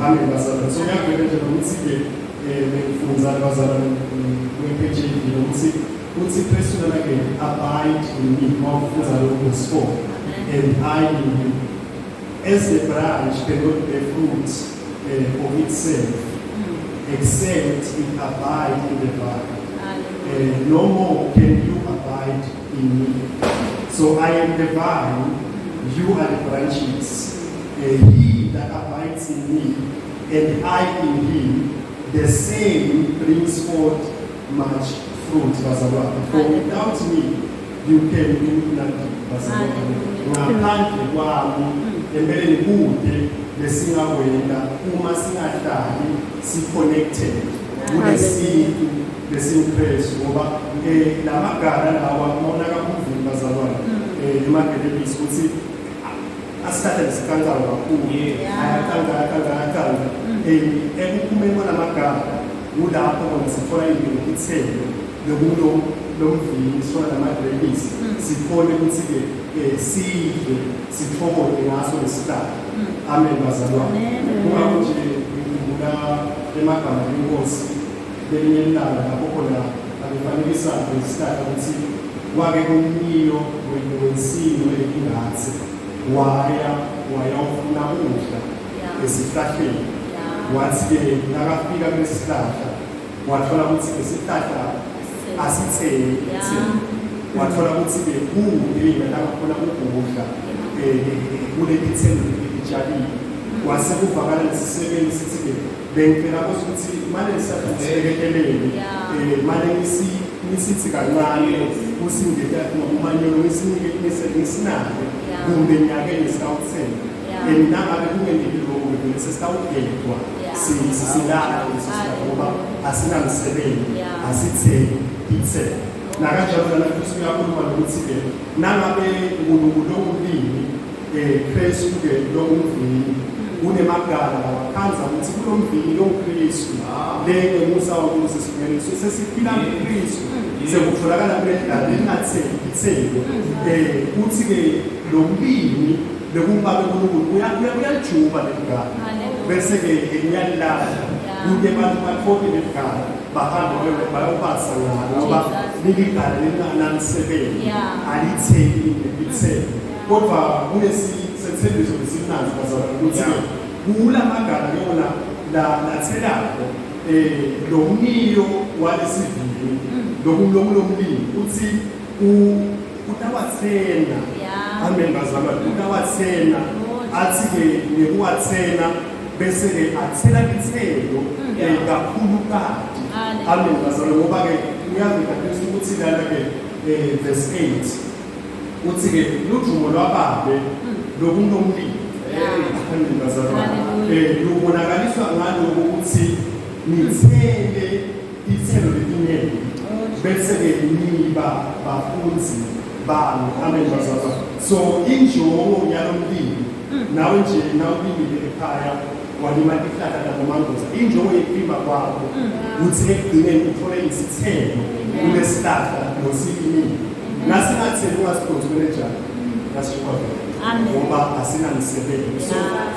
Amen bazalwane. So ngiyavela nje nokuthi-ke um ngifundza bazalwane kwe-KJV nokuthi uthi Kristu lana-ke abide in me, mawufundza lokhu verse 4, and I in you. As the branch cannot bear fruit of itself, except it abide in the vine, no more can you abide in me. So I am the vine, you are the branches. He that abides in me, and I in him, the same brings forth much fruit, bazalwane. For without me, you can do nothing, bazalwane. Ngaphandle kwami, empeleni kude lesingakwenta uma singahlali si-connected kulesintu lesinguKristu, ngoba lamagala lawa mawunaka umvini bazalwane, emagelebisi ukuthi asihlahla lesikancayo kakhulu, ayakanca, ayakanca, ayakanca. Ekuphumeni kwalamagala kulapho khona sithola ithelo lokulo lomvini, sithola namagrebisi, sikhone ukuthi-ke sidle, sithokote ngaso lesihlahla. Amen bazalwane. Kungakho nje ngikhumbula emagama enkosi lelinye ilanga lapho khona abefanekisa lesihlahla ukuthi wake umniyo wensimu engathi waya wayawufuna ukudla esihlahleni. Wathi-ke nakafika kulesi sihlahla wathola ukuthi isihlahla asitheli ithelo. Wathola ukuthi-ke kude yena langakhona ukudla kuleli thelo lelitshalile. Kwase kuvakala lesisebenzi sithi-ke bengicela nkosi ukuthi mane lesihlahla ngisibeketelele, mane ngisithi kancane usingeta ngomanyolo, ngisinike ngisinake kumbe nyakeni sitawuthela, and nangabe kungendeki lokho vele sesitawugedwa, sisilala leso sihlahla ngoba asinamsebenzi, asitheli ithelo. Nakanjalo lana futhi uyakhuluma nokuthi-ke nangabe uNkulunkulu longumlimi, Kristu-ke longumvini, kunemagala lawakhandza ukuthi kulo mvini longuKristu le ngemusa waNkulunkulu sesifunyaniswe sesiphila kuKristu, sekutholakala kule gala lelingatheli ithelo. Uthi-ke lo mlimi lokungabe uNkulunkulu uyalijuba leli gala, bese-ke uyalilahla kude abantu bathole leli gala bahambe bayobasa ngalo, ngoba liligala lelinganamsebenzi, alitheli ithelo. Kodwa kunesethembiso lesimnandzi bazalwane ukuthi kula magala yona la lathelako, lo mniyo walesivini lokulomlimi uthi utawathena. Amen bazalwane. Utawathena, athi-ke ngekuwathena bese-ke athela ithelo kakhulukati. Amen bazalwane. Ngoba-ke uyavika Kristu ukuthi lana-ke verse 8 uthi-ke ludumo lwababe lokunomlimi. Amen bazalwane. Lubonakaliswa ngaloko ukuthi nithele ithelo letiningi, bese-ke niba bafundzi bami. Amen bazalwane. So injongo yalomlimi, nawe nje nawulimile ekhaya walima tihlahla tabomangoza, injongo yekulima kwakho ukuthi ekugcineni uthole isithelo kulesihlahla losilimile. Nasingatheli ungasikhonzi kwenejani nasishuka vele, ngoba asinamsebenzi. So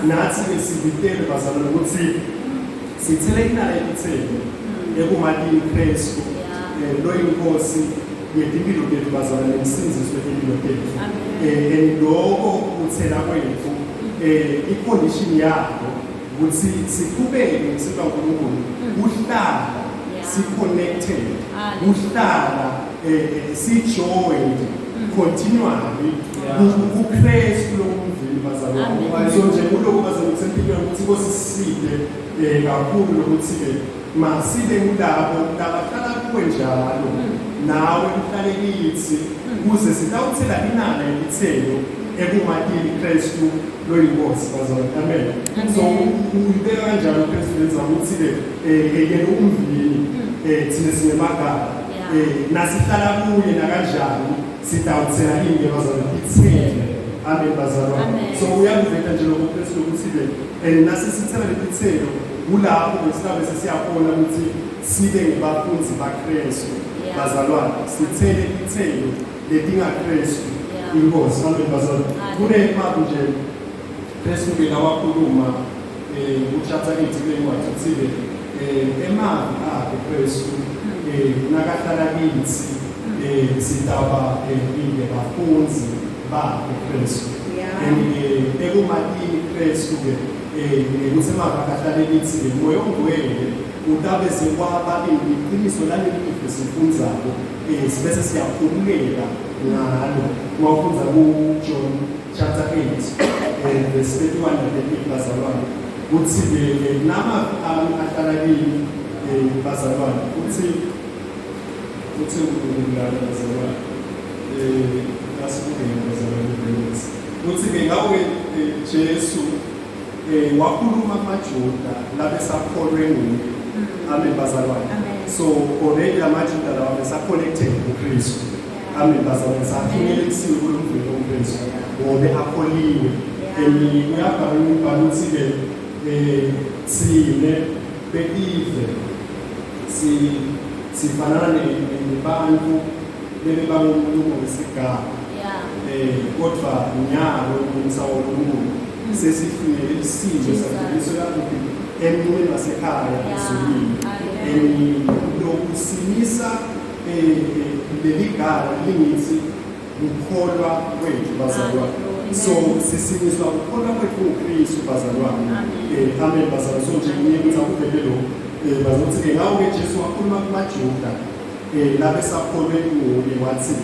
nathi-ke sibitele bazalwane ukuthi sithele inala yetithelo ekumatini Kristu loyinkosi yetimpilo tethu bazalwane, nemsindziso wetimpilo tethu. And lokho kuthela kwethu, i-condition yako ukuthi siqhubeke ngisiba uNkulunkulu kuhlala si-connected, kuhlala si-joined continually kuKristu lokumvini bazalwane. So nje kuloko bazalwane kusempilweni ukuthi Nkosi siside kakhulu lokuthi-ke masibe kulabo labahlala kuwe njalo, nawe uhlale kithi, kuze sitawuthela inala yelithelo ekumatini Kristu loyinkosi bazalwane. Amen. So uyibeka kanjalo uKristu lenza ukuthi-ke yena umvini, thina sinemagala, nasihlala kuye nakanjani sitawuthela ini bazalwane? Ithelo. Amen bazalwane. So uyakuveta nje lokho Kristu ukuthi-ke nasisithela letithelo kulapho besitabe sesiyabona ukuthi sibe ngebafundi baKristu bazalwane, sithele ithelo letingaKristu inkosi. Amen bazalwane. Kunemaphi nje Kristu ke lawakhuluma Ku-chapter 8 kule ncwadi uthi-ke emavi akhe Kristu nakahlala kithi sitaba ingebafundzi bakhe Kristu. And ekumatini Kristu ke ngekuthi emavi akahlale kithi ke moya ongcwele utabe sekwaba iqiniso laleli live sifundzako sibese siyakhululeka ngalo. Mawufundza ku-John chapter 8 verse 31 na 38 bazalwane, kuthi-ke namavi ami ahlala kini bazalwane, uthi uNkulunkulu bazalwane, asibukeni bazalwane verse uthi-ke ngakho-ke Jesu wakhuluma kumaJuda labesakholwe nguye. Amen bazalwane. So already amaJuda lawa besaconnected kuKristu. Amen bazalwane, saphunyelelisiwe kulo mvelo uKristu ngobe akholiwe. And uyabhala umbhalo uthi-ke thine betive sifanana nebantu lebebangumlumo wesigaba, kodwa nyalo umusa waNkulunkulu sesifinyelelisiwe sadluliselwa kuphi? Emnqumeni wasekhaya ezulwini. And lokusimisa leli gala lingithi kukholwa kwethu bazalwane. So sisimiswa ukukholwa kwethu kuKristu bazalwane. Amen bazalwane. So nje ngiye ukuthi akuvele lo bazothi-ke ngawo-ke Jesu wakhuluma kumaJuda labesakholwe nguye wathi,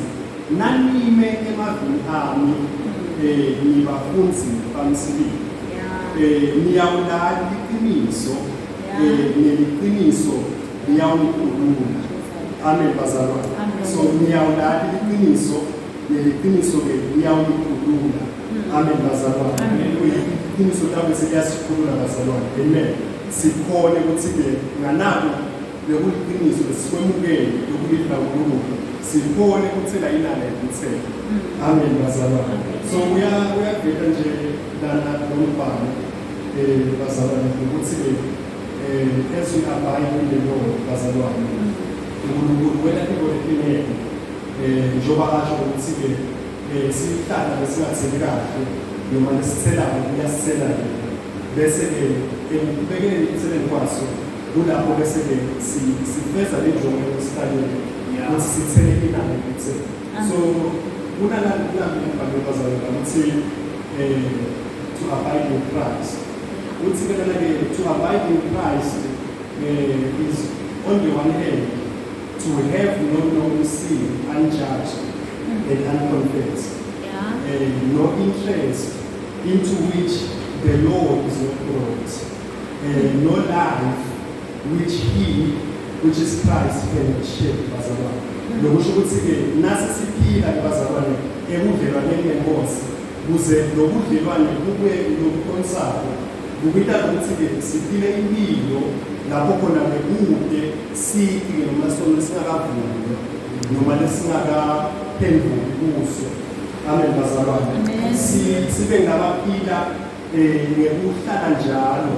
nanime emavini ami nibafundzi bami sibili, niyawulali iqiniso, neliqiniso liyawunikhulula. Amen bazalwane. So niyawulali iqiniso, neliqiniso-ke liyawunikhulula. Amen bazalwane. Iqiniso labe seliyasikhulula bazalwane. Amen. Sikhone ukuthi-ke nganako bekuliqiniso lesikwemukele lokulivi laNkulunkulu, sikhone ukuthela inala yemithelo. Amen bazalwane. So uyaveta nje lana lombhalo bazalwane ukuthi-ke as we abide in the Lord bazalwane, uNkulunkulu wena into letinengi, njengoba asho ukuthi-ke sihlala lesingatheli kahle noma lesithelako kuyasithela yena, bese-ke ekuqhubekeleni ekutheleni kwaso kulapho bese-ke sifeza le njongo esihlanyele ukuthi sithele inani elithele. So kunalami bazalwane ukuthi to abide in Christ, uthi-ke lana-ke to abide in Christ is on the one hand to have no known sin unjudged and unconfessed, no interest into which the Lord is not brought, no life which he, which is Christ, cannot share bazalwane. Lokusho ukuthi-ke nase siphila-ke bazalwane ebudlelwaneni nenkosi, kuze lobudlelwane bube lobukhonsako, kubita ukuthi-ke siphile impilo lapho khona bekude sithi-ke noma sono lesingakavunywa noma lesingakaphenduki kuso. Amen bazalwane. Sibe ngabaphila ngekuhlala njalo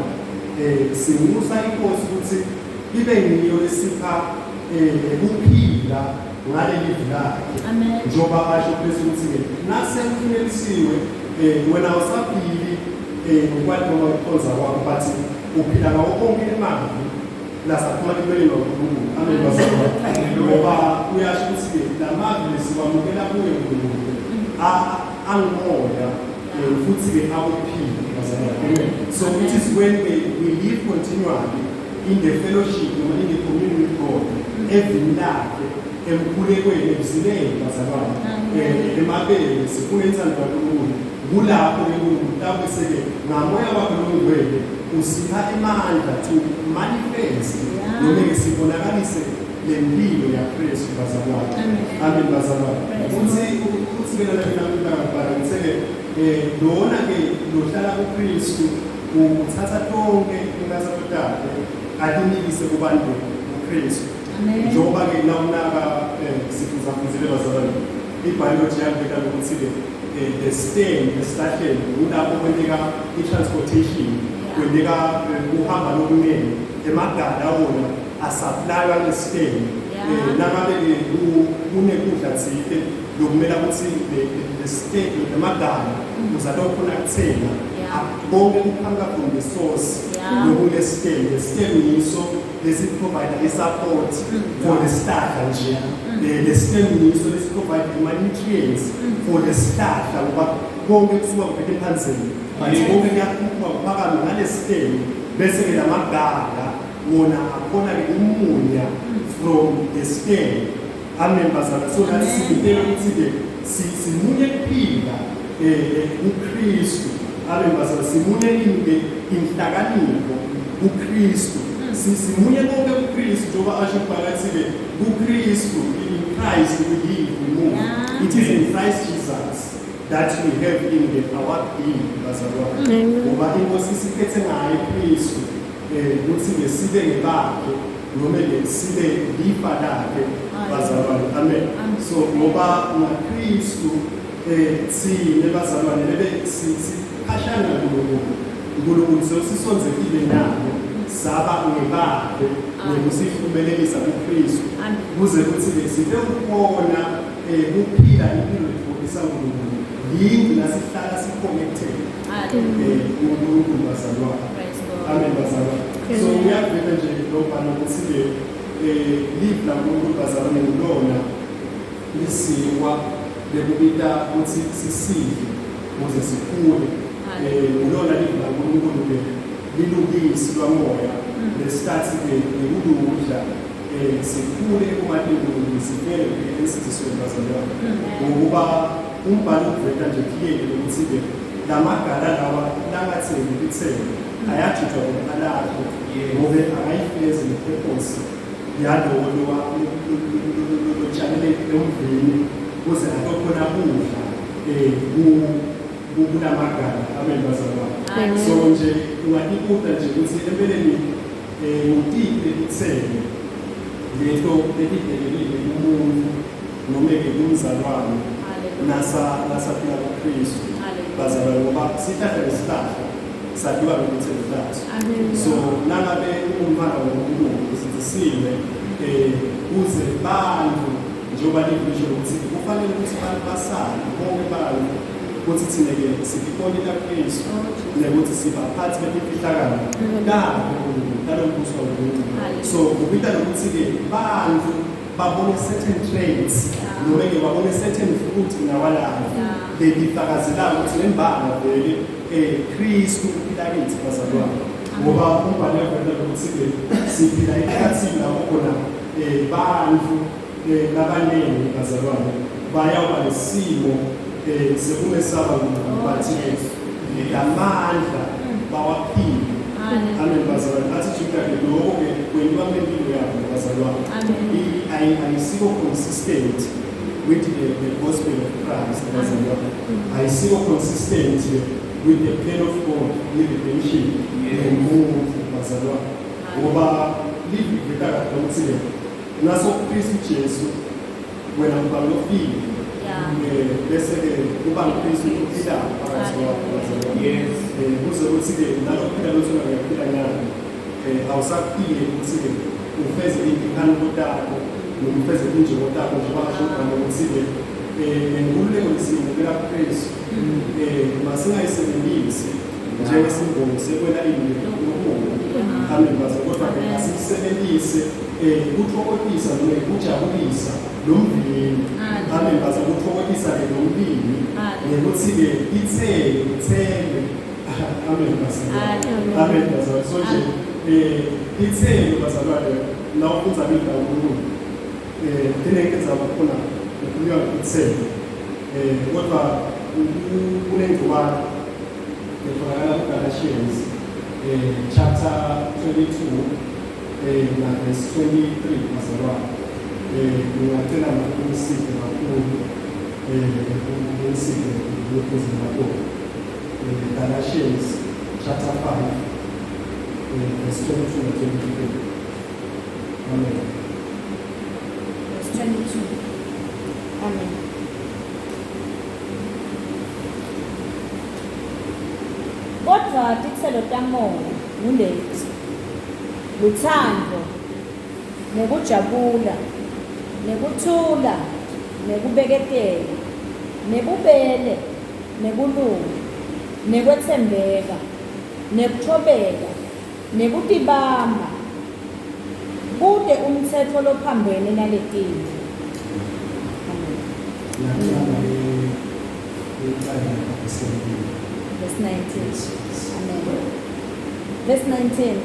sinxusa inkosi ukuthi ibe ngiyo esipha kuphila ngaleli livi lakhe, njengoba asho Kristu ukuthi-ke nase ufinyelisiwe wena awusaphili ngokwati noma ukukhonza kwakho, but uphila ngawo onke emavi lasaphuma emlonyeni waNkulunkulu. Amen bazalwane. Ngoba uyasho ukuthi-ke la mavi lesiwamukela kuye uNkulunkulu angumoya futhi-ke akuphila bazalwane. Amen. So it is when we live continually in the fellowship noma in the communion with God, evini lakhe, emkhulekweni, ebuzileni bazalwane, emabele sifuna inthando kaNkulunkulu, kulapho-ke uNkulunkulu tabese-ke ngamoya wakhe longcwele usipha emandla to manifest noma-ke sibonakalise le mpilo yaKristu bazalwane. Amen bazalwane. Uthi-ke lana ngithe-ke lona-ke lohlala kuKristu uthatha tonke inkathazo takhe atinikise kubantu kuKristu. Njengoba-ke nawunaka sifundzile bazalwane, ibhayoloji yangiveta lokuthi-ke the stem esihlahleni kulapho kwenteka i-transportation, kwenteka kuhamba lokuningi, emagala wona asaplaywa nge-stem. Nangabe-ke kunekudla tsite lokumele ukuthi le stem emagala ukuze atokhona kuthela. Konke kuqhamuka from the source lokule stem. The stem yiso lesiprovide i-support for the sihlahla nje. Le stem yiso lesiprovide ama-nutrients for the sihlahla, ngoba konke kusuka kuvela ephanzeni, but konke kuyakhuphuka kuphakame ngale stem, bese-ke lamagala wona akhona-ke umunya from the stem. Amen bazalwane. So nathi sibitele ukuthi-ke simunye kuphila kuKristu. Amen bazalwane. Simunye ini-ke inhlakanipho kuKristu. Simunye konke kuKristu, njengoba asho phakathi-ke kuKristu, in Christ we live, we move. It is in Christ Jesus that we have in the our being bazalwane. Ngoba inkosi isiphethe ngaye Kristu ukuthi-ke sibe ngebakhe noma-ke sibe lifa lakhe bazalwane. Amen. So ngoba ngaKristu thina bazalwane lebe sikhashana naNkulunkulu, uNkulunkulu sewusisonzekile nabo saba ngebakhe ngokusihlumelelisa kuKristu, kuze kuthi-ke sibe ukubona kuphila impilo ethokozisa uNkulunkulu. Yini la sihlala si-connected kuNkulunkulu bazalwane. Amen bazalwane. So uyavela nje lo mbhalo ukuthi-ke live laNkulunkulu bazalwane ngulona lisinkwa lekubita ukuthi sisidle ukuze sikhule. Ngulona live laNkulunkulu-ke lilubisi lwamoya lesikhathi-ke ngekuludla sikhule ekumatini uNkulunkulu, sifele ensindisweni bazalwane. Ngokuba umbhalo uveta nje clearly ukuthi-ke lamagala lawa langatheli lithele ayajutshwa alahlwe, ngobe akayifezi ne-purpose yalowo lotshalele emvini kuze atokhona kudla kulamagala. Amen bazalwane. So nje ungatikuta nje ukuthi empeleni ngutiphi letitselo leto letibhekekile kumuntu noma-ke kumzalwane nasaphila kuKristu bazalwane, ngoba sihlahla nesihlahla sakhiwa ngezithelo taso. So nangabe ungumntwana waNkulunkulu usindisiwe, kuze bantu njengoba livisho ukuthi kufanele ukuthi abantu basale bonke bantu ukuthi thina-ke sitikoni kaKristu nekuthi sibaphathi betimfihlakalo kakhe uNkulunkulu talo mbuso waNkulunkulu. So kubita nokuthi-ke bantu babone certain traits noma-ke babone certain fruit in our life lelifakazelayo ukuthi nembala vele Kristu uphila kithi bazalwane. Ngoba umbhalo uyavela ukuthi-ke siphila esikhathini lapho khona bantu labaningi bazalwane bayawuba nesimo sekumesaba uNkulunkulu, bathi-ke lamandla bawaphile. Amen bazalwane. Athi Juda-ke lokho-ke kwentiwa kule yabo bazalwane. Ayisiko consistent with the gospel of Christ bazalwane. Ayisiko consistent with the plan of God ye-redemption yomuntu bazalwane. Ngoba liviveta kahle ukuthi-ke naso Kristu Jesu wena uba lofile, bese-ke kuba nguKristu ophilayo phakathi kwakho bazalwane. Kuze kuthi-ke nalokuphila lothu uyaphila nyalo, awusaphili ukuthi-ke ufeze iy'nkanuko takho noma ufeze iy'njongo takho, njengoba asho uBraham ukuthi-ke nenkululeko lesiyimukela kuKristu masingayisebenzisi njengesingomo sekwela ini lokubi. Amen bazalwane. Kodwa-ke asiyisebenzise kuthokozisa noma kujabulisa lo mvini. Amen bazalwane. Kuthokozisa-ke lo mlimi ngekuthi-ke ithele ithele. Amen bazalwane. Amen bazalwane. So nje ithele bazalwane la ufundza livi laNkulunkulu tinengi tindzaba khona kukhulunywa ngethele, kodwa kunengcubano etholakala kuGalatians chapter 22 na verse 23 bazalwane. Ngingacela uniside kakhulu, uniside ukuze lapho Galatians chapter 5 verse 22 na 23. Amen. Verse 22. Amen. Kodwa titselo taMoya nguleti: luthando, nekujabula, nekuthula, nekubeketela, nebubele, nekulunga. nekwetsembeka, nekutfobeka, nekutibamba. Kute umtsetfo lophambene naletintfo. Amen. Verse 19. Amen. Verse 19.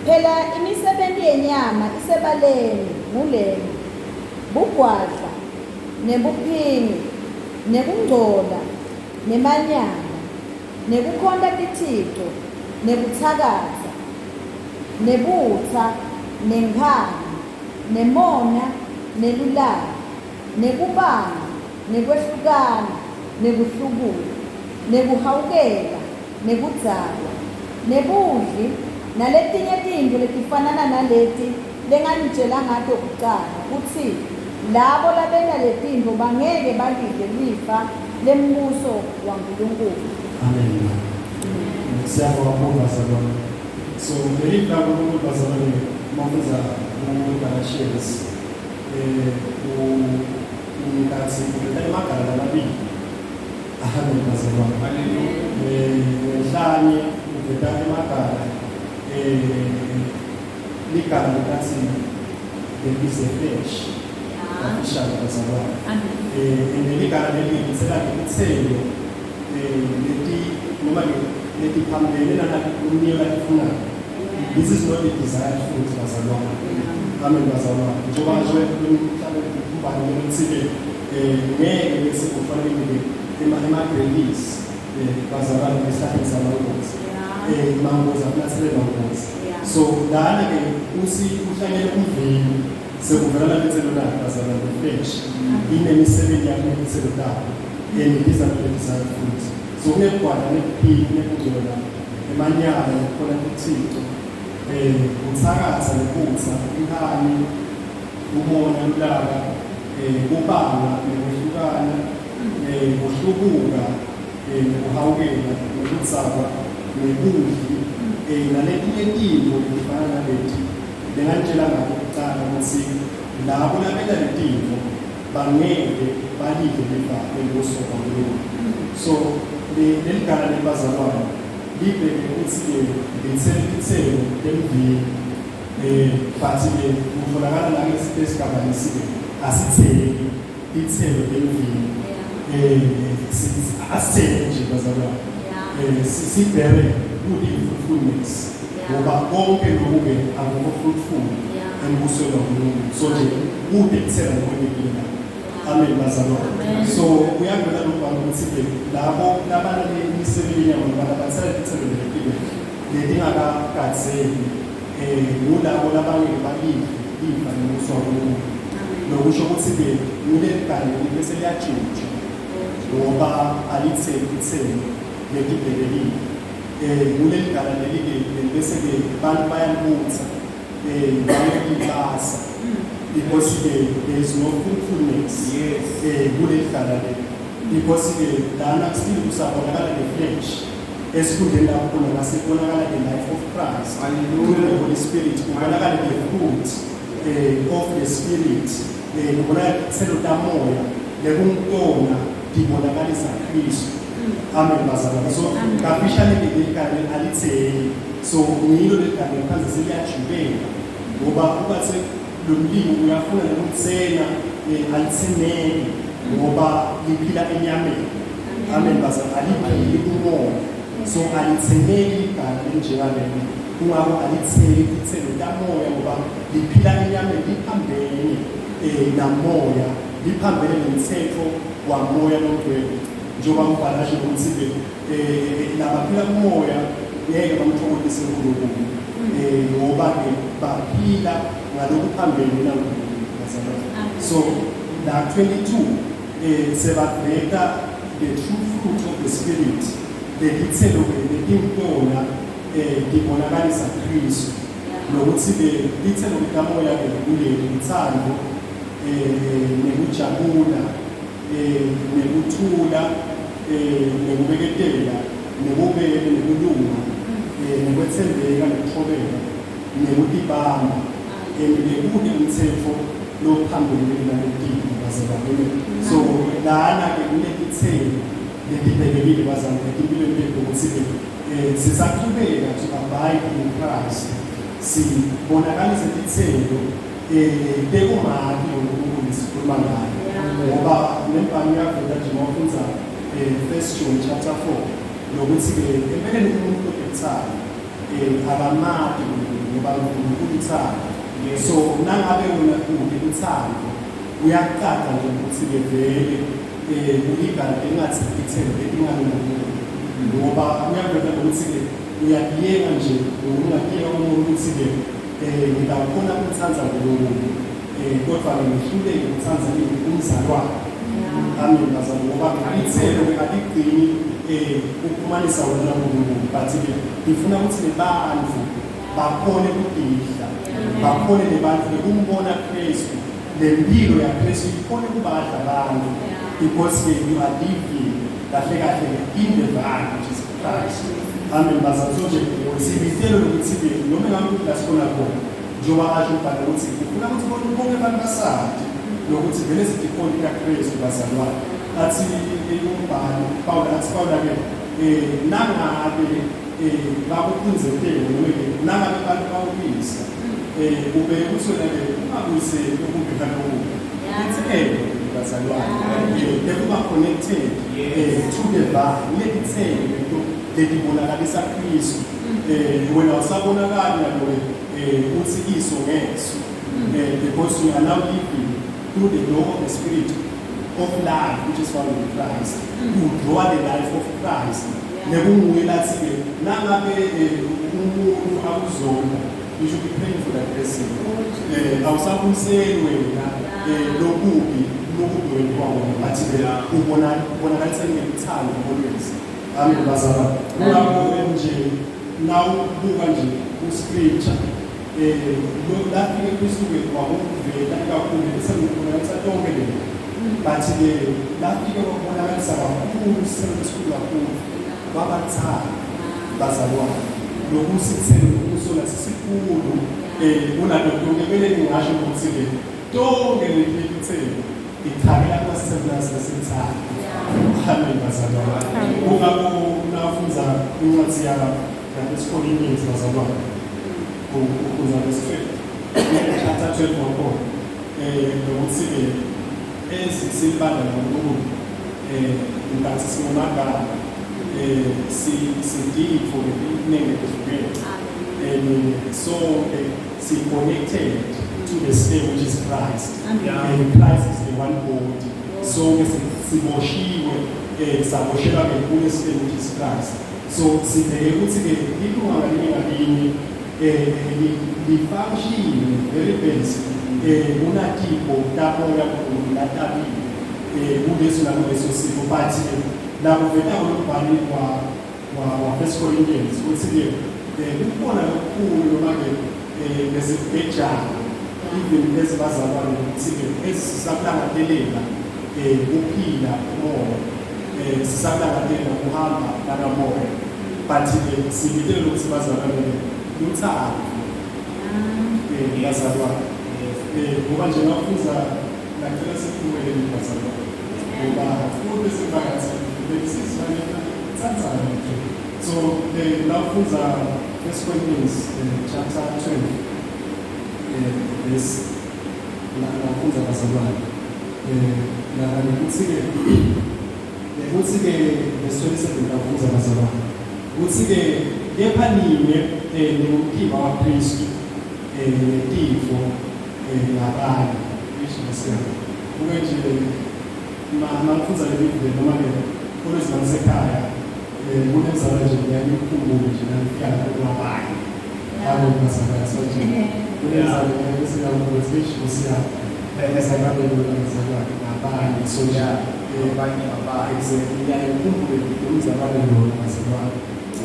Phela imisebenti yenyama isebaleni ngulena: bugwadla, nebuphingi, nekungcola, nemanyala, nekukhonta tithico, nekutsakatsa, nebutsa, nenkhani, nemona, nelulaka, nekubanga, nekwehlukana, nekuhlubuka, nekuhawukela, nekudzakwa, nebudli, naletinye tintfo letifanana naleti lenganitjela ngato kucala, kutsi labo labenta letintfo bangeke balidle lifa lembuso waNkulunkulu. Amen. Siyabonga kakhulu bazalwane. So leli laNkulunkulu bazalwane mafundza ku-Galatians ngingathi uveta emagala lamabili. Amen bazalwane. Hallelujah. Ngenhlanye uveta emagala ligama likathi there is a flesh. Official bazalwane. Amen. And ligama leli litsela ngekuthelo leti noma letiphambene nalumnike latifunayo. This is not the desired fruit bazalwane. Amen bazalwane. Njengoba nje mhlawumbe umbhalo lokuthi-ke ngeke bese kufanele ngibe ema-grapes bazalwane esihlahleni samangozi. Mangozi akunathele mangozi. So lana-ke uthi uhlanyele umvini sekuvela laletselo lakhe bazalwane, the flesh inemisebenzi yakhe nelitselo lakhe, and these are the desired fruits. So kunekugwala, nekuphila, nekungcola, emanyala, nekukhona tithixo, kuthakatha, nekutha, inkhani, umona, lulaka, kubanga, nekwehlukana, kuhlubuka, nekuhawukela, nekudzakwa, nebudli, naletinye tintfo letifana naleti lengantshela ngako kucala kutsi labo labenta letintfo bangeke balidle lifa lembuso waNkulunkulu. So leli gala lelibazalwane libheke ukuthi-ke lithele titselo temvini, but-ke kutholakala la esigaba lesi-ke asitheli titselo temvini, asitheli nje bazalwane, sibhere kuli-fruitfulness, ngoba konke lokhu-ke akukho fruitful embusweni waNkulunkulu. So nje kude kuthela lokwenekile la. Amen bazalwane. So kuyavela lokubhala ukuthi-ke labo labanale imisebenzi yenyama noma labathela titselo letifile letingakagadzeki ngulabo labangeke balidle lifa lembuso waNkulunkulu. Lokusho ukuthi-ke nguleli gala leli bese liyajutshwa ngoba alitheli titselo letibhekekile. Kuleli gala leli-ke bese-ke bantu bayalibutha bayalibasa because-ke there is no fruitfulness kuleli gala leli, because-ke lana still kusabonakala the flesh esikhundleni lapho khona ngasebonakala the life of Christ Hallelujah. through the Holy Spirit, kubonakala the fruit of the Spirit, kubonakala titselo tamoya lekungitona tibonakalisa Kristu. Amen bazalwane. So kafishane ke leli gala alitheli. So ngilo leli gala phansi seliyajubeka ngoba ubathe lo mlimi uyafuna nokuthena, alitheneki ngoba liphila enyameni. Amen bazalwane. Aliphili kumoya, so alitheneki ligala lenjengaleli, kungako alitheli titselo tamoya ngoba liphila enyameni, liphambene namoya, liphambene nemthetho wamoya longcwele, njengoba umbhalo asho ukuthi-ke labaphila kumoya ngeke bamthokozise uNkulunkulu, ngoba-ke baphila ngalokuphambene naNkulunkulu bazalwane. So la 22 sebaveta the true fruit of the Spirit, letitselo-ke letinkona tibonakalisa Kristu, nokuthi-ke litselo likamoya-ke kuleli luthando, nekujabula, nekuthula, nekubeketela, nebubele, nekulunga, nekwetsembeka, nekuthobeka, nekutibamba, and bekude umthetho lophambene naletintfo bazalwane. So lana-ke kunetitselo. letibhekekile bazalwane etimpilweni tethu ukuthi-ke sisachubeka to abide in Christ, sibonakalise titselo tekumati lo Nkulunkulu lesikhuluma ngayo. Ngoba nembhalo uyaveta nje mawufundza First John chapter 4 lokuthi-ke empeleni umuntu odekuthanda akamati uNkulunkulu ngoba uNkulunkulu uthando. So nangabe wena ude uthando kuyacaca nje ukuthi-ke vele uligala engathi ithelo letingalungile, ngoba kuyaveta nokuthi-ke uyadiyeka nje ungakuyeka umuntu ukuthi-ke ngingawukhona ukuthanda uNkulunkulu kodwa-ke ngihluleke ukuthanda ini umzalwane. Amen bazalwane, ngoba ithelo-ke aligcini ukuxhumanisa wena naNkulunkulu, but-ke ngifuna ukuthi nebantfu bakhone ukudidla, bakhone nebantfu bekumbona Kristu, lempilo yaKristu ikhone kubadla abantu, because you are living kahle kahle in the vine, which is Christ. Amen bazalwane. So nje sibitelo lokuthi-ke noma ngabe ukuthi la sikhona khona, njengoba asho umbhalo ukuthi ufuna ukuthi bonke abantu basati nokuthi vele sidikhonti kaKristu bazalwane. Athi umbhalo Paul, athi Paul-ke nangabe bakuphunzetele noma-ke nangabe abantu bawubisa ubeke ukuthi wena-ke ungabuyiseli okubi kalokubi, ithelo bazalwane bekuba connected to the vine. Lelithelo lento lelibonakalisa Kristu, wena usabonakali nalo-ke uthi iso ngeso, because you are now living through the law of the spirit of life which is found in Christ. You draw the life of Christ nekunguye lathi-ke nangabe umuntu akuzonda, you should be praying for that person. Awusabuyiseli wena lokubi lokubi wentiwa wona, but-ke ubonakaliseni ngeluthando always. Amen bazalwane. Kungakho nje nawubuka nje ku-scripture lafike Kristu-ke wakuvela ikakhulu esekubonakalisa tonke lento, but-ke lafike kwakubonakalisa kakhulu isithelo esikhulu kakhulu kwabathanda bazalwane, lokusithelo lokusona sisikhulu kunato tonke. Empeleni ngingasho ukuthi-ke tonke leti titselo ichakela kumasithelo nasesithanda. Amen bazalwane. Kungakho nawufundza incwadi yaseSikolinians bazalwane, ufundza verse 12, chapter 12 wakhona, nokuthi-ke ezisibanda noNkulunkulu nkathi singemagama sidifo letiningi lehlukene and sonke si-connected to the same, which is Christ. And Christ is the one body. Sonke siboshiwe, saboshelwa ngekule same, which is Christ. So sibheke ukuthi-ke ilunga ngalinye ngalinye li-function very best kunatipho tamoya Nkulunkulu latabile kuleso nakuleso sipho, but-ke nakuveta lombhali wa First Corinthians ukuthi-ke kukhona lokukhulu noma-ke nezibhejana even ezibazalwane ukuthi-ke ezisisakulangatelela kuphila umoya, sisakulangatelela kuhamba nakamoya, but-ke sibitele ukuthi bazalwane luthando bazalwane, ngoba nje ngafundza ngacela siphumele bazalwane, ngoba futhi siphakathi besizwane tsandzana nje. So nawufundza First Corinthians chapter 12 verse nawufundza bazalwane la ukuthi-ke verse 27 nawufundza bazalwane, kuthi-ke kepha nine ningumtimba waKristu netifo ngabanye. Isho ngesiyami kube nje mangifundza le Biblia noma-ke always mangisekhaya kunemzala nje ngiyangikhumbule nje nangifika lapho kwabanye. Amen bazalwane. So nje kunemzala ngiyakuthi isho ngesiyami bazalwane bazalwane ngabanye. So nje abanye ngabanye. Exactly, ngiyayikhumbule umzalwane lona bazalwane.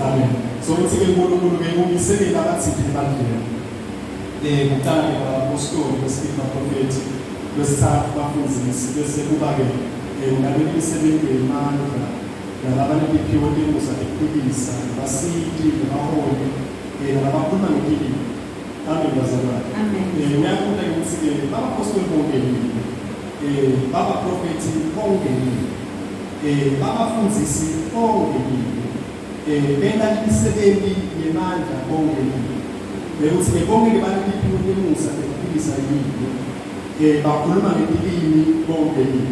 Amen. So ukuthi-ke uNkulunkulu-ke umisekele abathiphi ebandleni, kuqala-ke abapostoli, kwesibili baprofethi, kwesithathu bafundzisi, bese kuba-ke nalemisebenzi yemandla, nalabanetiphiwo temusa tekuphilisa, nabasiti, nabaholi, nalabakhuluma ngetilimi. Amen bazalwane. Amen. Ngiyafunda-ke ukuthi-ke babapostoli bonke yini, babaprofethi bonke yini? Babafundzisi bonkhe yini? Benta imisebenti yemandla bonkhe yini? Bekuthi-ke bonke-ke banetiphiwo temusa tekuphilisa yini? Bakhuluma ngetilimi bonke yini?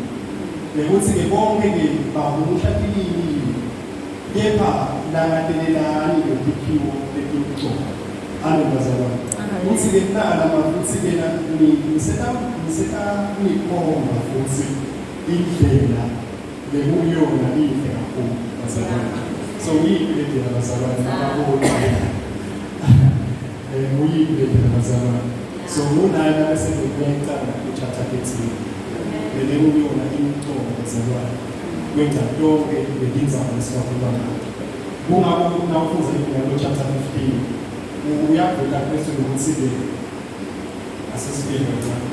Bekuthi-ke bonke-ke bahumusha tilimi yini? Kepha langatelelani letiphiwo letimcoka. Amen bazalwane. Kuthi-ke nala futhi-ke ngiseta nikhomba futhi indlela lekuyona inhle kakhulu bazalwane. So yiphi le ndlela bazalwane ababoni? Uyiphi le ndlela bazalwane? So ngu-9 abese kuyayicala ku-chapter 13. Lele kuyona imcoka bazalwane. Kwenza tonke letindzaba lesibakhuluma ngato. Kungako nawufundza ibhukwana chapter 15 uyaveta Kristu ukuthi-ke asesifike kancane.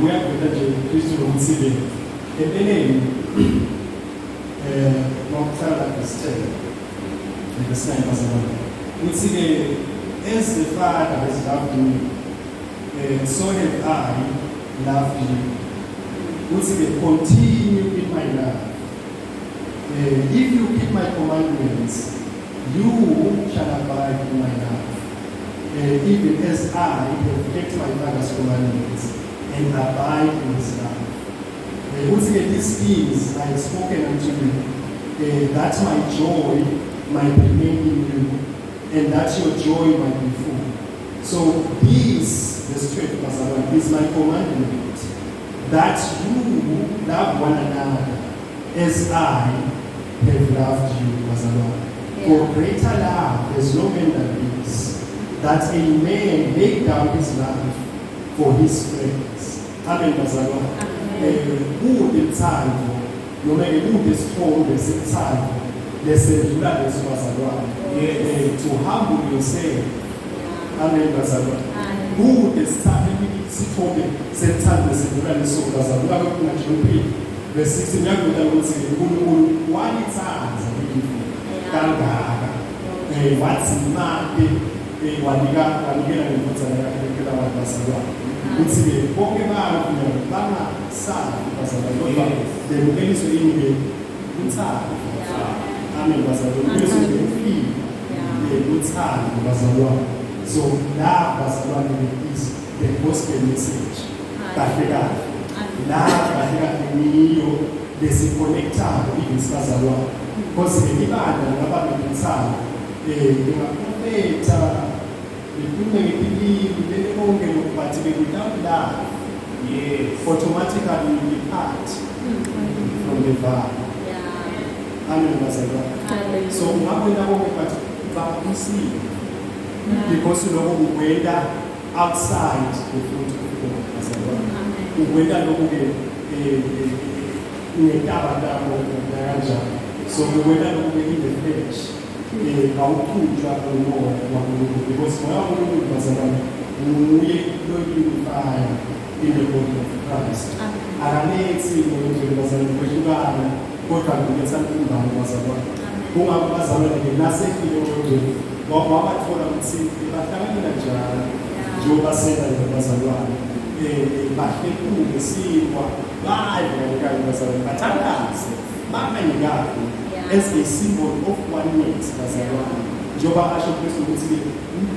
Uyaveta nje Kristu ukuthi-ke empeleni mawuqala verse 10 verse 9 bazalwane. Uthi-ke, as the Father has loved me, so have I loved you. Uthi-ke, continue in my love. If you keep my commandments, you shall abide in my love, even as I have kept my Father's commandments and abide in his love. Uthi-ke, these things I have spoken unto you, that my joy might remain in you, and that your joy might be full. So this, verse 12, bazalwane, is my commandment, that you love one another as I have loved you, bazalwane. For greater love there's no man than this, that a man lay down his life for his friends. Amen, bazalwane. Kude uthando noma ke kude isithombe sethando lesendlula leso bazalwane. To humble yourself. Amen, bazalwane. Kude sithathe isithombe sethando lesendlula leso bazalwane. Kungakho kuna John 3 verse 16 uyakuta ukuthi uNkulunkulu walithanda live kangaka. Wathi manje wanika wanikela ngendvodzana yakhe kuphela abantu bazalwane. Kuthi-ke bonke bantu bangasabi bazalwane kodwa bemukeliswe ini ke uthando. Amen bazalwane. Bemukeliswe ukuphila. Uthando bazalwane. So la bazalwane is the gospel message. Kahle kahle. La kahle kahle ngiyo lesiconnectako even sibazalwane. Because ke ibandla lingaba nekuthando lingaprofetha likhulume ngetilimi lele konke lokhu, but ke without love, automatically you depart from the vine. Amen bazalwane. So ungakwenta konke but bakusile because lokho kukwenta outside the fruit of God bazalwane. Ukwenta lokhu ke ngetaba takho nakanjani. So ukwenta lokhu ke in the flesh. Awuchutshwa umoya waNkulunkulu because moya waNkulunkulu bazalwane nguye lo-unifier in the body of Christ. Akalethi ngokugcwele bazalwane kwehlukana kodwa kuletha ubumbano bazalwane. Kungakho bazalwane-ke nasefike ngokugcwele wabathola ukuthi bahlanganyela njalo njengoba senza nje bazalwane. Bahlephule sinkwa badle kanye kanye bazalwane, bathandaze bakanye kanye as a symbol of oneness bazalwane. Njengoba asho Kristu ukuthi-ke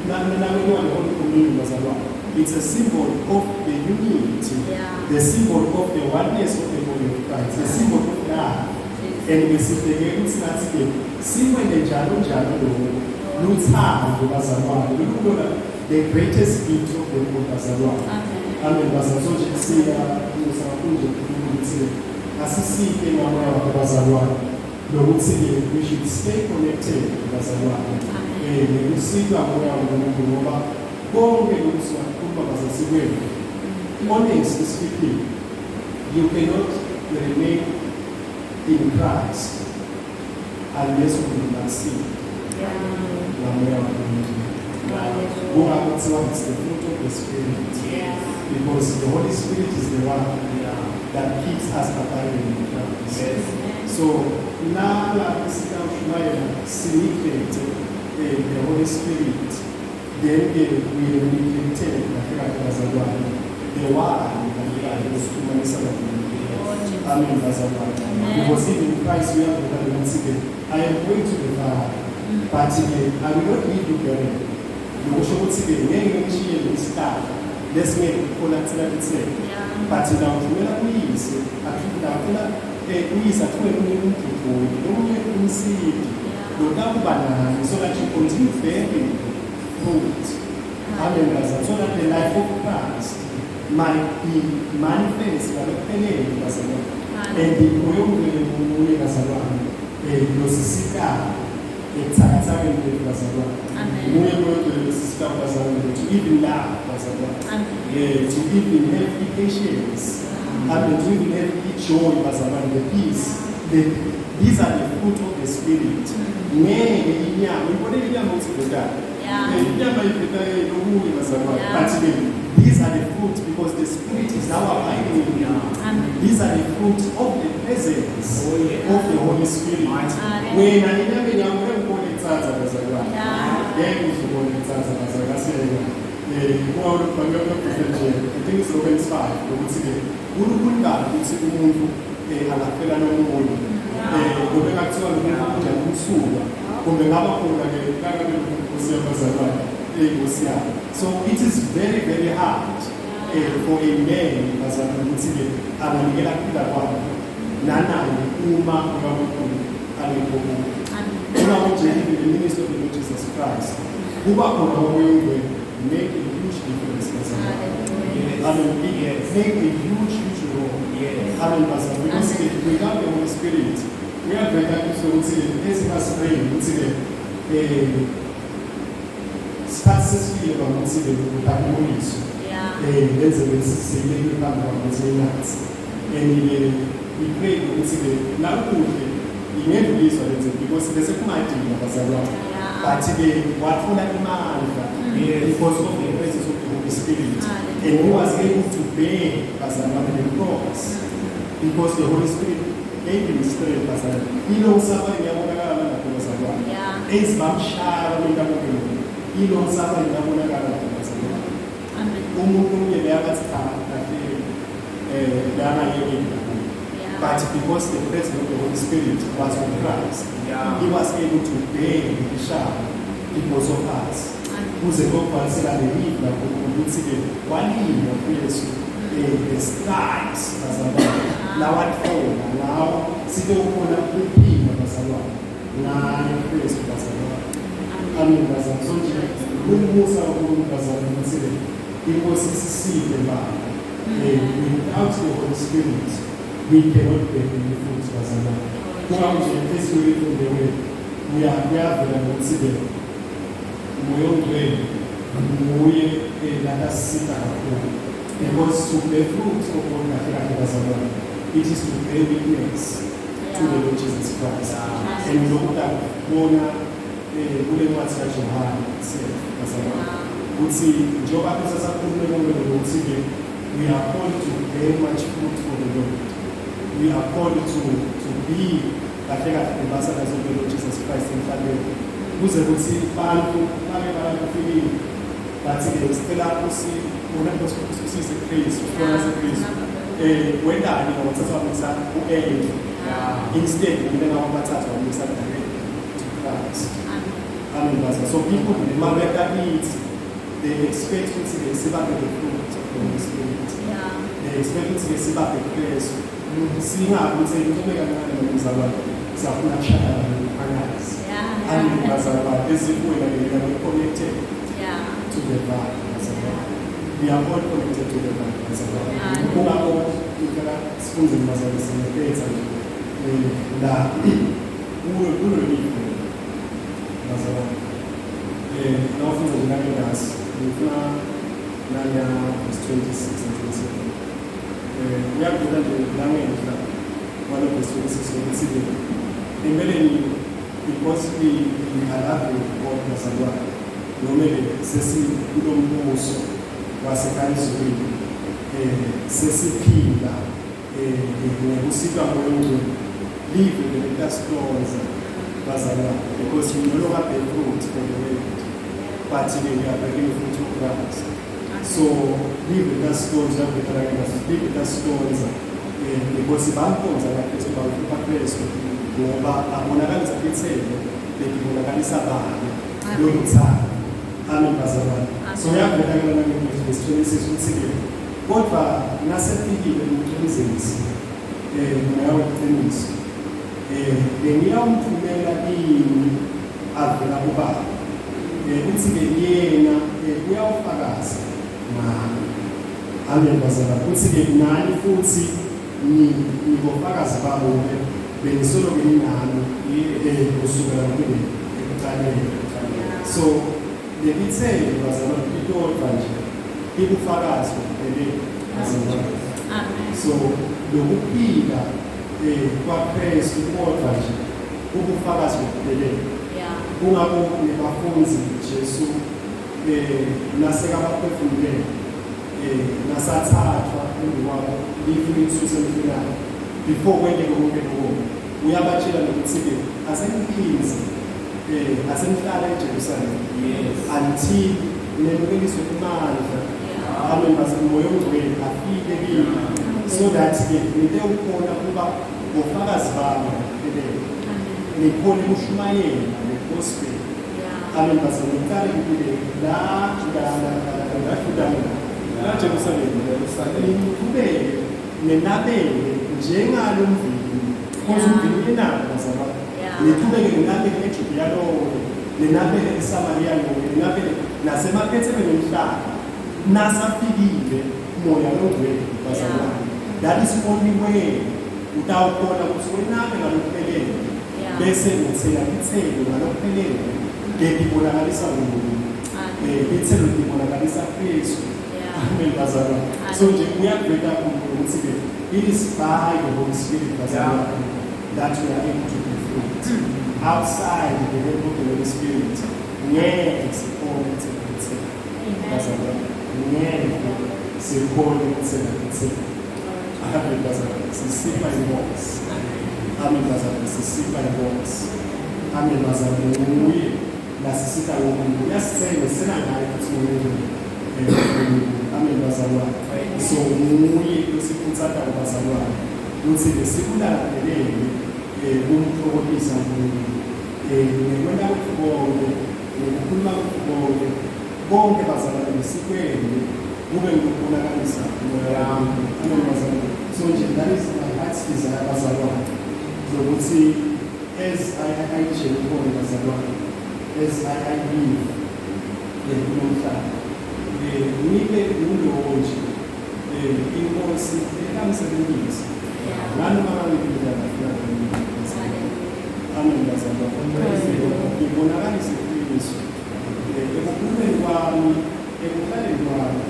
nakwentiwa le-Holy Communion bazalwane, it's a symbol of the unity, the symbol of the oneness of the body of Christ, the symbol of love. And besibheke ukuthi nathi-ke sikwente njalo njalo lokho luthando bazalwane, lolubona the greatest gift of the Lord bazalwane. Amen bazalwane. So nje siya kakhulu nje ukuthi asisike ngamoya wakhe bazalwane nokuthi-ke we should stay connected bazalwane nokusitwa moya waNkulunkulu ngoba konke lokhu singakhuluma bazasikwenu. Honestly speaking, you cannot remain in Christ unless uNkulunkulu akusike ngamoya waNkulunkulu. Kungakho kuthiwa it's the fruit of the Spirit, because the Holy Spirit is the one that keeps us abiding in Christ. So nala sitawushumayela sineglect the Holy Spirit, then ke we have neglected kahle kahle bazalwane. the one kahle lesixhumanisa naNkulunkulu. Amen, bazalwane. Because even Christ uyavuka ukuthi-ke, "I am going to the Father, but-ke I will not leave you barren." Lokusho ukuthi-ke ngeke ngishiye lesihlahla lesingeke kukhona kuthela tithelo, but ngawuthumela kuyise, ngawuthumela uyise athumele omunye umduduli, lomunye umsidi lotakuba nani, so that you continue bearing fruit. Amen, bazalwane. So that the life of Christ might be manifest ngalokuphelele, bazalwane. And umoya ongcwele nguye, bazalwane, losisikayo ekuthakathakeni kwethu, bazalwane. Nguye moya ongcwele losisikayo, bazalwane, to even love, bazalwane, to even have patience. Amen. To even have joy, bazalwane, the peace, these are the fruit of the Spirit. Ngeke inyama uyibonile inyama ukuthi ivetani. Inyama iveta lokunye, bazalwane, but ke these are the fruit because the Spirit is now abiding in you. These are the fruit of the presence of the Holy Spirit. Wena enyameni yakho ngeke ubone itsatsa, bazalwane. Ngeke uzubone itsatsa, bazalwane. Asiyeka nje, I think it's Romans 5, ukuthi-ke kulukhuni kabi ukuthi umuntu angafela nomunye, kube ngakuthiwa lo muntu unjani, umsulwa, kumbe ngaba khona-ke nangabe nkosi yabazalwane, eyinkosi yabo. So it is very, very hard for a man, bazalwane, ukuthi-ke anganikela kuphila kwakhe nanaye uma uNkulunkulu angekho kuye. Uma kunje, even the ministry of the Lord Jesus Christ, kuba khona umoya ongcwele make a huge difference, bazalwane. Amen. It make a huge, huge role. Amen, bazalwane. Because without the Holy Spirit, uyavela ukuthi ezingasipray ukuthi-ke sikhathi sesifike ukuthi-ke udabuliswe lenzele siseyibekwe phambi kwakuthi inathi, and-ke we pray ukuthi-ke nakuhle ingedluliswa lenzele because bese kungadinga, bazalwane, but-ke wathola imandla because of the presence of the Holy Spirit, and he was able to bear, bazalwane, the cross because the Holy Spirit gave him strength, bazalwane. Ilo suffering iyabonakala lapho, bazalwane. Ezibamshaya abantu abokelo, ilo suffering iyabonakala lapho, bazalwane. Umuntu omunye beyangathi cha, kahle, beyangayekeli, but because the presence of the Holy Spirit was with Christ, he was able to bear the shadow because of us, kuze kokubhalisela lelivi lapho ukuthi-ke walindwa kuYesu the stripes, bazalwane, lawathola ngawo sitokhona ukuphila, bazalwane, ngaye Kristu, bazalwane. Amen, bazalwane. So nje umusa waNkulunkulu, bazalwane, ukuthi-ke inkosi isiside baba. Without the Holy Spirit we cannot bear any fruit, bazalwane. Kungako nje esiwuyifundewe kuyavela ukuthi-ke umoya ongcwele nguye lakasisita kakhulu, because to bear fruit of kahle kahle, bazalwane, it is to bear witness to the Lord Jesus Christ. And lokhu takubona kule ncwadi kaJohane itself, bazalwane, ukuthi njengoba sasakhulume konke ukuthi-ke we are called to bear much fruit for the Lord. We are called to be kahle kahle ambassadors of the Lord Jesus Christ emhlabeni, kuze kuthi bantu bake balakufikile bathi-ke sicela usise Kristu, sibona seKristu wendani ngawathatha wamisa u-Andrew instead, mina ngawabathatha wamisa direct to Christ. Amen, bazalwane. So people mabeka kithi, they expect ukuthi-ke sibabe the fruit of the Holy Spirit. They expect ukuthi-ke sibabe Kristu, singabi ukuthi ncome kancane nomzalwane siyafuna kushada angazi. Amen, bazalwane. Ezibuya-ke we are not connected to the vine, bazalwane. We are all connected to the vine, bazalwane. Kungakho ngicela sifunde, bazalwane, singephetha nje la kulo live, bazalwane. Nawufunda nje langengasi, ngifuna nanya verse 26 and 27. Uyakubona nje langenhla kwalo verse 26 ukuthi-ke empeleni because we are loving God, bazalwane, noma-ke sesikulo mbuso wasekhaya ezulwini, sesiphila ngokusitwa moya ongcwele, live lelitasitoza, bazalwane, because we no longer bear fruit for the world, but we are bearing fruit of Christ. So live lasitonza uyaveta la live lasitonza because bamkhonza kaKristu, bamhlupha Kristu ngoba abonakalisa ithelo letibonakalisa bani loluthando. Amen bazalwane. So uyaveta ke lana nge-verse 26 ukuthi-ke kodwa nasefikile umqinizisi moya weqiniso bengiyawumthumela kini avela kubaba, uthi-ke yena uyawufakaza ngami. Amen bazalwane. Uthi-ke nani futhi nibofakazi babo-ke, benisoloke ninami kusukela kule ekuqaleni. So lelithelo bazalwane litodwa nje likufakazi ngokuphelele bazalwane. So lokuphila kwaKristu kodwa nje ubufakazi ngokuphelele. Kungakho nebafundi Jesu nasekabaphefumulele nasathathwa embi kwabo lifu lisusa emhlweni before kwenteke konke lokho, uyabatshela nokuthi-ke aseniphinze asenihlala eJerusalem until nemukeliswe amandla. Amen bazalwane, moya ongcwele afike kini so that-ke nite ukhona kuba ofakazi bami ngokuphelele, nikhone ukushumayela le-gospel. Amen bazalwane, ngiqale ngifike la la la la la la la Jerusalem, niqhubeke nenabele njengalo mvini, because umvini uyenaba bazalwane. Niqhubeke nenabele eJudiya lonke, nenabele eSamariya lonke, nenabele nasemaphethelweni omhlaba nasafikile moya longcwele bazalwane. That is only way utawukhona ukuthi wenabe ngalokuphelele bese uthela ithelo ngalokuphelele lelibonakalisa uNkulunkulu, ithelo libonakalisa Kristu. Amen bazalwane. So nje kuyakuveta ukuthi-ke it is by the Holy Spirit bazalwane that we are able to be fruit. Outside the help of the Holy Spirit ngeke sikhone ukuthela ithelo bazalwane, ngeke sikhone ukuthela ithelo. Amen bazalwane, sisipha inkosi. Amen bazalwane, sisipha inkosi. Amen bazalwane, nguye lasisita ngoNkulunkulu, uyasithenga sisena ngaye futhi ngoNkulunkulu. Amen bazalwane. So nguye losikhuthaza bazalwane ukuthi sikulandelele kumthokozisa uNkulunkulu ngekwenta kwethu konke, ngekukhuluma kwethu konke, konke bazalwane sikwende kube ngokubonakalisa moya wami. Amen bazalwane. So nje that is my heart's desire bazalwane, zokuthi as I khona bazalwane, as I live kulo mhlaba, ngibe ngulowo nje inkosi ekamsebenzisa nganoma ngangiphi indlela afika ngayo. Amen bazalwane. Ngibonakalise iqiniso ekukhulumeni kwami, ekuhlaleni kwami,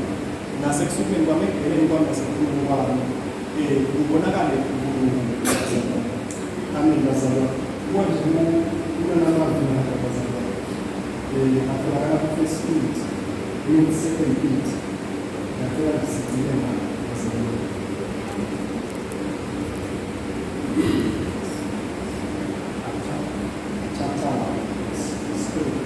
nasekusukeni kwami, ekugeleni kwami, nasekukhulumeni kwami, kubonakale uNkulunkulu bazalwane. Amen bazalwane. Konje kunanamazwi ngapha bazalwane, atholakala ku-First Peter, Second Peter. Ngiyacela nje sigcine ngapha bazalwane. Chapter 1 verse 3.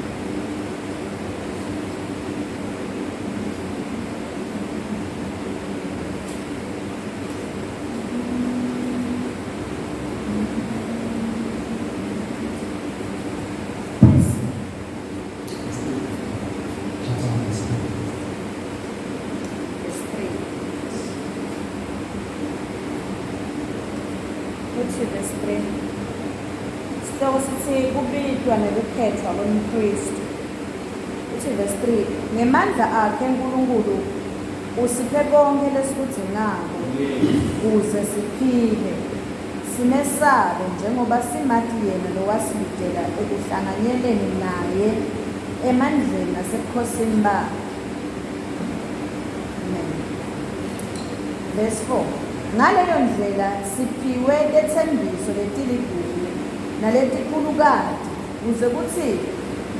Chapter 1 verse 3. Verse 3. Uthi verse 3. Sihloko sithi kubitwa nekukhethwa kwemKristu. Uthi verse 3, ngemandla akhe uNkulunkulu usiphe konke lesikudzingako kuze siphile. Simesabe njengoba simati yena lowasibitela ekuhlanganyeleni naye emandleni nasebukhosini bakhe. Amen. Verse 4. Ngaleyo ndlela siphiwe tetsembiso letiligugu naletikhulukati kuze kutsi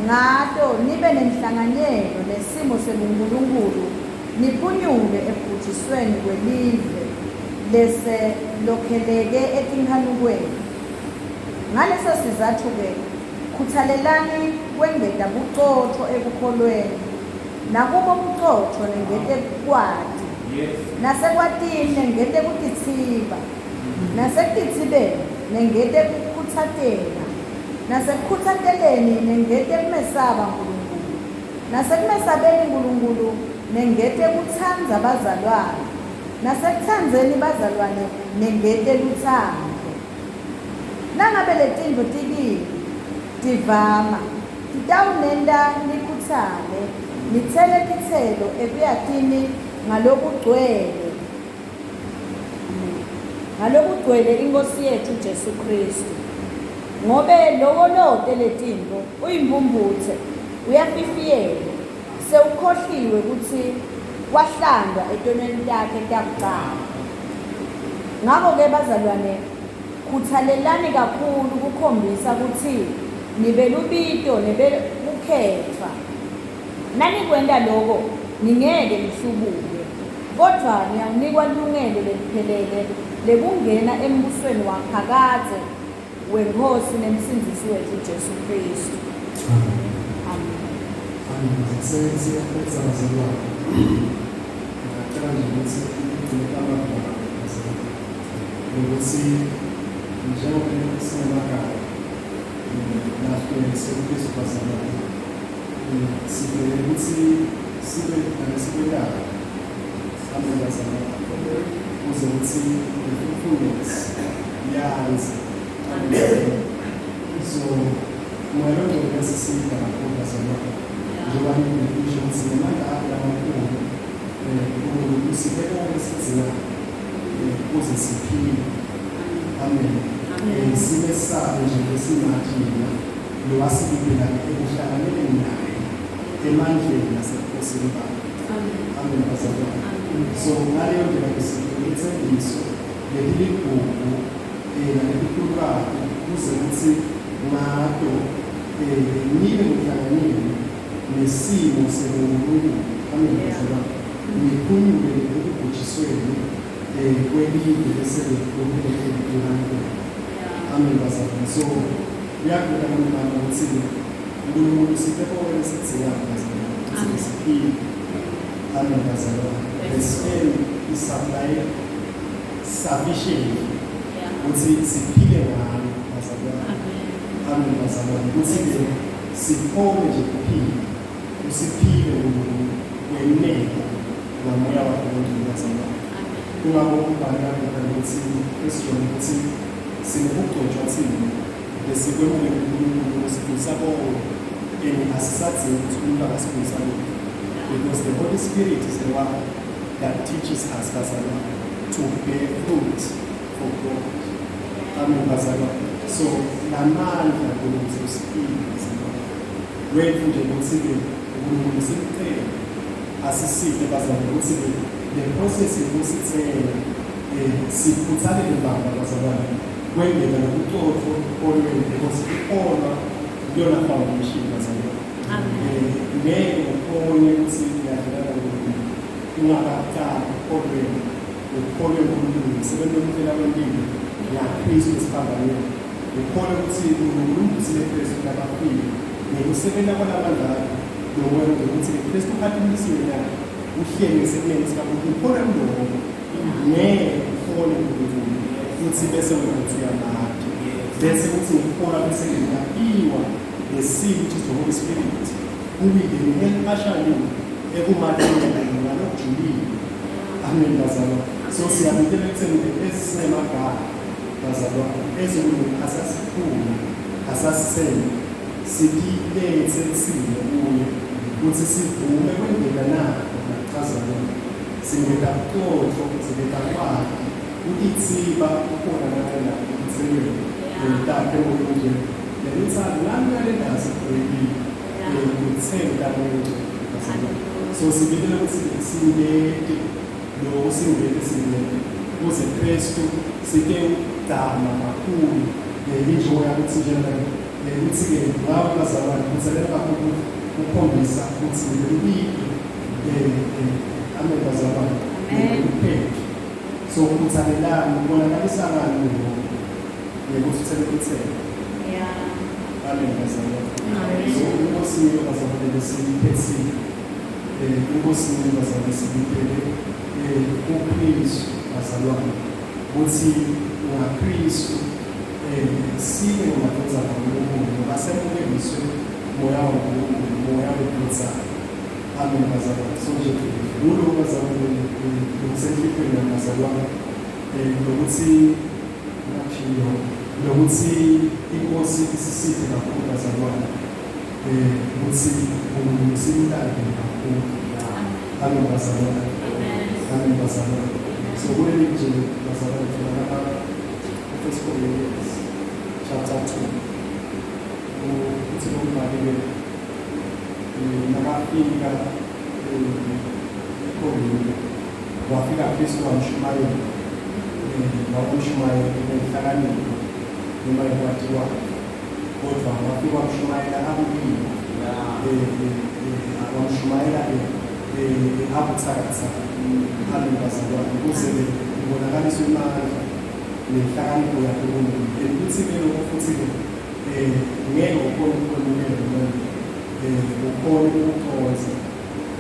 ngato nibe nenhlanganyelo nesimo sebuNkulunkulu, niphunyule ekubhujisweni kwelive lese lokheleke etinkhanukweni. Ngaleso sizatfu-ke khutsalelani kwengeta bucotfo ekukholweni. Nakubo bucotfo nengete kwati. Nasekwatini nengete kutitsiba. Nasekutitsibeni nengete kukhutsatela. Nasekukhutsateleni nengete kumesaba Nkulunkulu. Nasekumesabeni Nkulunkulu nengete kutsandza bazalwane. Nasekutsandzeni bazalwane nengete lutsandvo. Nangabe letintfo tikini, tivama, titawunenta nikhutsale, nitsele titselo ekuyatini ngalokugcwele, ngalokugcwele iNkhosi yetfu Jesu Khristu. Ngobe lowo lote letintfo uyimphumphutse, uyafifiyela, sewukhohliwe kutsi wahlandwa etonweni takhe takucala. Ngako-ke bazalwane, khutsalelani kakhulu kukhombisa kutsi nibelubito nebekukhetfwa. Nanikwenta loko, ningeke nihlubuke, kodvwa niyawunikwa lilungelo leliphelele lekungena embusweni waphakadze weNkhosi neMsindzisi wetfu Jesu Khristu. Amen. Amen. Siyaphetha bazalwane. Ngiyacela nje ukuthi ugcine amagama bazalwane. Ukuthi njengoba sinemagama lahlukene sekuphezulu bazalwane. Sibheke ukuthi sibe nalesikwentayo. Amen bazalwane. Kuze ukuthi the fruitfulness yandze. Amen. So moya longcwele uyasisita kakhulu bazalwane. Njengoba ngisho ukuthi ngemandla akhe lamakhulu uNkulunkulu usiphe konke esikudzingayo ukuze siphile. Amen. Simesabe nje lesingathi yena lowasibikela ekuhlanganeleni naye emandleni nasebukhosini bakhe. Amen bazalwane. So ngaleyo ndlela ke siyetsembiso leliligugu nalelikhulukati kuze kutsi ngato nibe nihlanganile nesimo sebuNkulunkulu. Amen bazalwane. Niphunyuke ekubhujisweni kwelive bese liphumelele kuNkulunkulu. Amen bazalwane. So kuyavela kumntwana ukuthi uNkulunkulu usiphe konke lesikudzingayo bazalwane ukuthi siphile. Amen bazalwane. The sperm is supplied sufficiently ukuthi siphile ngayo bazalwane. Amen bazalwane. Ukuthi-ke sikhone nje kuphila usiphile uNkulunkulu wenele ngamoya wakhe longcwele bazalwane. Kungako umbhalo uyaveta ukuthi esijwayele ukuthi sinokugcotshwa thina lesikwemukele uNkulunkulu kusifundisa konke and asisadzingi ukuthi umuntu akasifundisa lutho because the Holy Spirit is the one that teaches us bazalwane to bear fruit for God. Amen bazalwane. So lamandla uNkulunkulu usiphile bazalwane. Wethu nje ukuthi-ke uNkulunkulu simcele asisite bazalwane ukuthi-ke le process yokusithenga sikhuthalele mbamba bazalwane kwengeta nobucotho olweni because ikholwa kuyona foundation bazalwane. Ngeke ukhone ukuthi uyadlelana noNkulunkulu ungakaqali ukholweni ukholwe uNkulunkulu umsebenzi womhlela wempilo ngaKristu esiphambanweni ukholwe ukuthi uNkulunkulu umvusile Kristu labafile ngekusebenza kwalamandla akhe lomoya ukuthi Kristu ukhatimbisiwe na uhleli ngesekunene sikaNkulunkulu ukholwe kuloko ngeke ukhone uNkulunkulu futhi bese wena uthi uyamati bese kuthi ngikholwa bese ngiyaphiwa the seal which is the Holy Spirit who will then help usher you ekumatini ngalokujulile. Amen bazalwane. So siyabikela ekutheni esisemagama bazalwane ezinkulu asasikhulu asasithembe sikilethe thina kuye ukuthi sivume kwendlela nako nakuchaza lokho singeta bucotho singeta kwakhe kutitsiba ukhona nalena ekuthelweni takhe nje leluthando nami nalendasi ebhekile kuthenta kwengcwele so sibikele ukuthi singete lokhu singete singete kuze Kristu sike ugama kakhulu injongo yakuthi njena ukuthi-ke ngawe bazalwane kuthalela kakhulu ukukhombisa ukuthi lelibili amen bazalwane kuphela so khuthalelani kubonakalisa ngani lokho ngekuthi uthele ithele amen bazalwane. So inkosi bazalwane besiyiphethile. Inkosi bazalwane sibikele kuKristu bazalwane ukuthi ngaKristu sibe ngamadodana kaNkulunkulu ngoba semukeliswe moya waNkulunkulu, moya wedodana. Amen bazalwane. So nje kulo bazalwane lokusenhlipweni bazalwane nokuthi ngaphilo nokuthi inkosi isisiphe kakhulu bazalwane ukuthi uNkulunkulu simthande kakhulu. Amen bazalwane. Amen bazalwane. So kuleli nje bazalwane tholakala First Corinthians chapter 2 uthi lombhali-ke nakafika eKorinte wafika Kristu wamshumayela wamshumayela ngenhlakanipho noma ikwati kwakhe kodwa wafika wamshumayela akuphiwa wamshumayela abuthakathaka. Amen bazalwane. Ukuze-ke kubonakaliswe amandla nenhlakanipho yaNkulunkulu and kuthi-ke lokho futhi-ke ngeke ukhone ukukwemukela noma ukhone ukuconza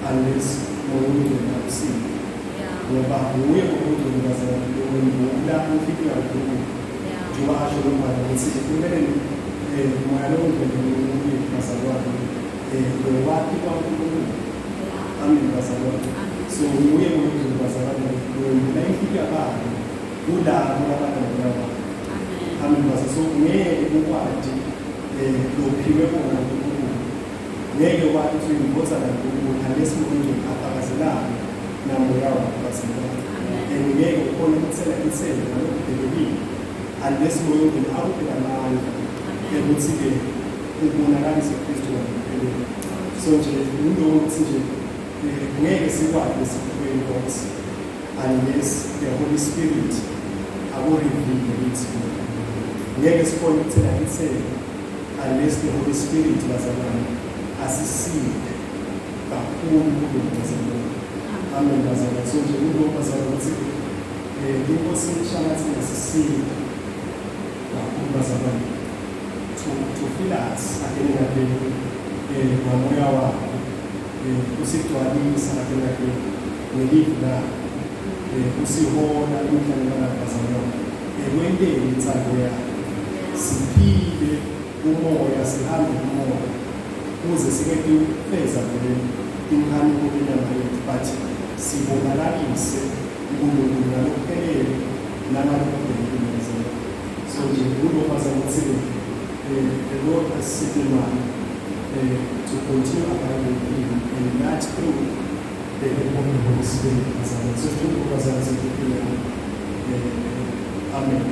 unless Moya oNgcwele akusize, ngoba nguye Moya oNgcwele bazalwane lowembula inhliziyo yaNkulunkulu njengoba asho lo mbhalo ukuthi empeleni Moya loNgcwele nguye bazalwane lowakhi kwaNkulunkulu. Amen bazalwane. So nguye Moya oNgcwele bazalwane lowembula inhliziyo yabantu kulabo labanamoya wakhe. Amen bazalwane. So ngeke ukwati lophiwe kona uNkulunkulu, ngeke wathi ukuthi uyindodana kaNkulunkulu unless Moya oNgcwele afakazelane namoya wakhe bazalwane. And ngeke ukhone ukuthela ithelo ngalokubhekekile unless Moya oNgcwele akuphe lamandla ekuthi-ke ubonakalise Kristu ngokuphelele. So nje yiloko ukuthi nje ngeke sikwazi lesiphiwe inkosi unless the Holy Spirit akureveal kithi. Ngeke sikhone ukuthela ithelo unless the Holy Spirit bazalwane asisiphe kakhulu kulokhu bazalwane. Amen bazalwane. So nje kulokhu bazalwane ukuthi inkosi shangathi ingasisipha kakhulu bazalwane to fill us again and again ngomoya wakhe, usigcwalisa again and again ngelivi lakhe, usihola imihla nemalanga bazalwane ekwenteni intsando yakhe, siphile umoya, sihambe umoya ukuze sike ufeza vele inkanuko yenyama yethu, but sibonakalise uNkulunkulu ngalokuphelele nangalokubhekile bazalwane. So nje kulokhu bazalwane ukuthi the Lord has set a man to continue abiding in him and not through the help of the Holy Spirit bazalwane. So kulokhu bazalwane sekuphila. Amen.